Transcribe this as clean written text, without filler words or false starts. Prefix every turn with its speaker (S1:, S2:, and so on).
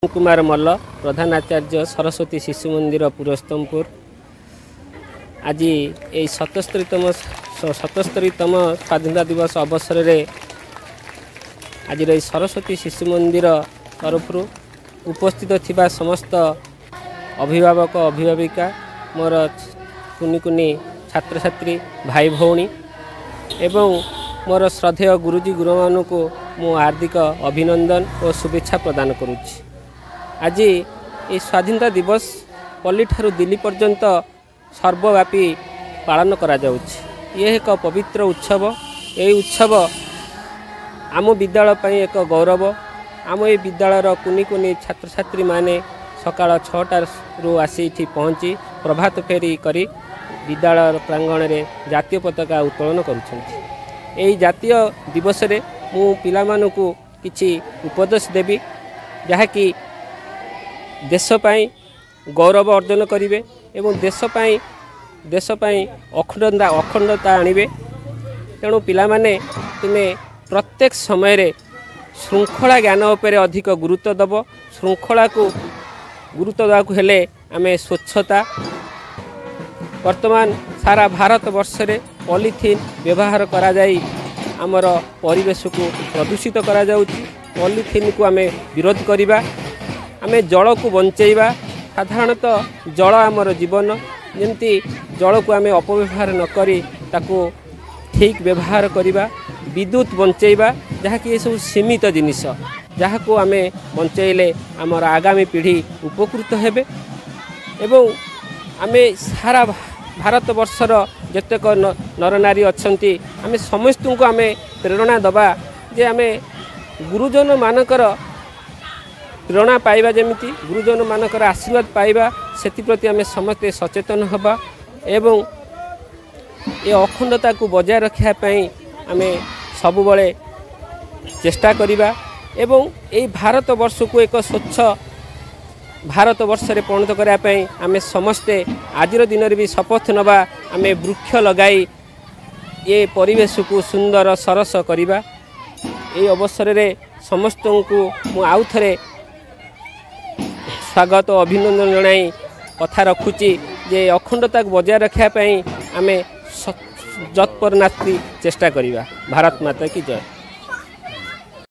S1: କୁମାର ମଲ୍ଲ, ପ୍ରଧାନ ଆଚାର୍ଯ୍ୟ, ସରସ୍ୱତୀ ଶିଶୁ ମନ୍ଦିର, ପୁରସ୍ତମପୁର। ଆଜି ଏହି 77ତମ ସ୍ୱାଧୀନତା ଦିବସ ଅବସରରେ ଆଜିର ଏହି ସରସ୍ୱତୀ ଶିଶୁ ମନ୍ଦିର ତରଫରୁ ଉପସ୍ଥିତ ଥିବା ସମସ୍ତ ଅଭିଭାବକ, ଅଭିଭାବିକା, ମୋର କୁନି କୁନି ଛାତ୍ରଛାତ୍ରୀ ଭାଇ ଭଉଣୀ ଏବଂ ମୋର ଶ୍ରଦ୍ଧେୟ ଗୁରୁଜୀ ଗୁରୁମାନଙ୍କୁ ମୁଁ ହାର୍ଦ୍ଦିକ ଅଭିନନ୍ଦନ ଓ ଶୁଭେଚ୍ଛା ପ୍ରଦାନ କରୁଛି। ଆଜି ଏହି ସ୍ୱାଧୀନତା ଦିବସ ପଲ୍ଲୀଠାରୁ ଦିଲ୍ଲୀ ପର୍ଯ୍ୟନ୍ତ ସର୍ବବ୍ୟାପୀ ପାଳନ କରାଯାଉଛି। ଇଏ ଏକ ପବିତ୍ର ଉତ୍ସବ। ଏହି ଉତ୍ସବ ଆମ ବିଦ୍ୟାଳୟ ପାଇଁ ଏକ ଗୌରବ। ଆମ ଏହି ବିଦ୍ୟାଳୟର କୁନି କୁନି ଛାତ୍ରଛାତ୍ରୀମାନେ ସକାଳ 6ଟାରୁ ଆସି ଏଠି ପହଞ୍ଚି ପ୍ରଭାତ ଫେରି କରି ବିଦ୍ୟାଳୟ ପ୍ରାଙ୍ଗଣରେ ଜାତୀୟ ପତାକା ଉତ୍ତୋଳନ କରୁଛନ୍ତି। ଏହି ଜାତୀୟ ଦିବସରେ ମୁଁ ପିଲାମାନଙ୍କୁ କିଛି ଉପଦେଶ ଦେବି, ଯାହାକି ଦେଶ ପାଇଁ ଗୌରବ ଅର୍ଜନ କରିବେ ଏବଂ ଦେଶ ପାଇଁ ଅଖଣ୍ଡତା ଆଣିବେ। ତେଣୁ ପିଲାମାନେ, ତୁମେ ପ୍ରତ୍ୟେକ ସମୟରେ ଶୃଙ୍ଖଳା ଜ୍ଞାନ ଉପରେ ଅଧିକ ଗୁରୁତ୍ୱ ଦେବ। ଶୃଙ୍ଖଳାକୁ ଗୁରୁତ୍ୱ ଦେବାକୁ ହେଲେ ଆମେ ସ୍ୱଚ୍ଛତା। ବର୍ତ୍ତମାନ ସାରା ଭାରତ ବର୍ଷରେ ପଲିଥିନ୍ ବ୍ୟବହାର କରାଯାଇ ଆମର ପରିବେଶକୁ ପ୍ରଦୂଷିତ କରାଯାଉଛି। ପଲିଥିନ୍କୁ ଆମେ ବିରୋଧ କରିବା। ଆମେ ଜଳକୁ ବଞ୍ଚେଇବା। ସାଧାରଣତଃ ଜଳ ଆମର ଜୀବନ। ଯେମିତି ଜଳକୁ ଆମେ ଅପବ୍ୟବହାର ନ କରି ତାକୁ ଠିକ୍ ବ୍ୟବହାର କରିବା। ବିଦ୍ୟୁତ ବଞ୍ଚେଇବା, ଯାହାକି ଏସବୁ ସୀମିତ ଜିନିଷ, ଯାହାକୁ ଆମେ ବଞ୍ଚେଇଲେ ଆମର ଆଗାମୀ ପିଢ଼ି ଉପକୃତ ହେବେ। ଏବଂ ଆମେ ସାରା ଭାରତବର୍ଷର ଯେତେକ ନରନାରୀ ଅଛନ୍ତି, ଆମେ ସମସ୍ତଙ୍କୁ ଆମେ ପ୍ରେରଣା ଦେବା ଯେ ଆମେ ଗୁରୁଜନମାନଙ୍କର ପ୍ରେରଣା ପାଇବା, ଯେମିତି ଗୁରୁଜନମାନଙ୍କର ଆଶୀର୍ବାଦ ପାଇବା, ସେଥିପ୍ରତି ଆମେ ସମସ୍ତେ ସଚେତନ ହେବା ଏବଂ ଏ ଅଖଣ୍ଡତାକୁ ବଜାୟ ରଖିବା ପାଇଁ ଆମେ ସବୁବେଳେ ଚେଷ୍ଟା କରିବା ଏବଂ ଏଇ ଭାରତବର୍ଷକୁ ଏକ ସ୍ୱଚ୍ଛ ଭାରତବର୍ଷରେ ପରିଣତ କରିବା ପାଇଁ ଆମେ ସମସ୍ତେ ଆଜିର ଦିନରେ ବି ଶପଥ ନେବା। ଆମେ ବୃକ୍ଷ ଲଗାଇ ଏ ପରିବେଶକୁ ସୁନ୍ଦର ସରସ କରିବା। ଏହି ଅବସରରେ ସମସ୍ତଙ୍କୁ ମୁଁ ଆଉ ଥରେ ସ୍ୱାଗତ ଅଭିନନ୍ଦନ ଜଣାଇ କଥା ରଖୁଛି ଯେ ଅଖଣ୍ଡତାକୁ ବଜାୟ ରଖିବା ପାଇଁ ଆମେ ଯତ୍ପରନାସ୍ତି ଚେଷ୍ଟା କରିବା। ଭାରତ ମାତା କି ଜୟ।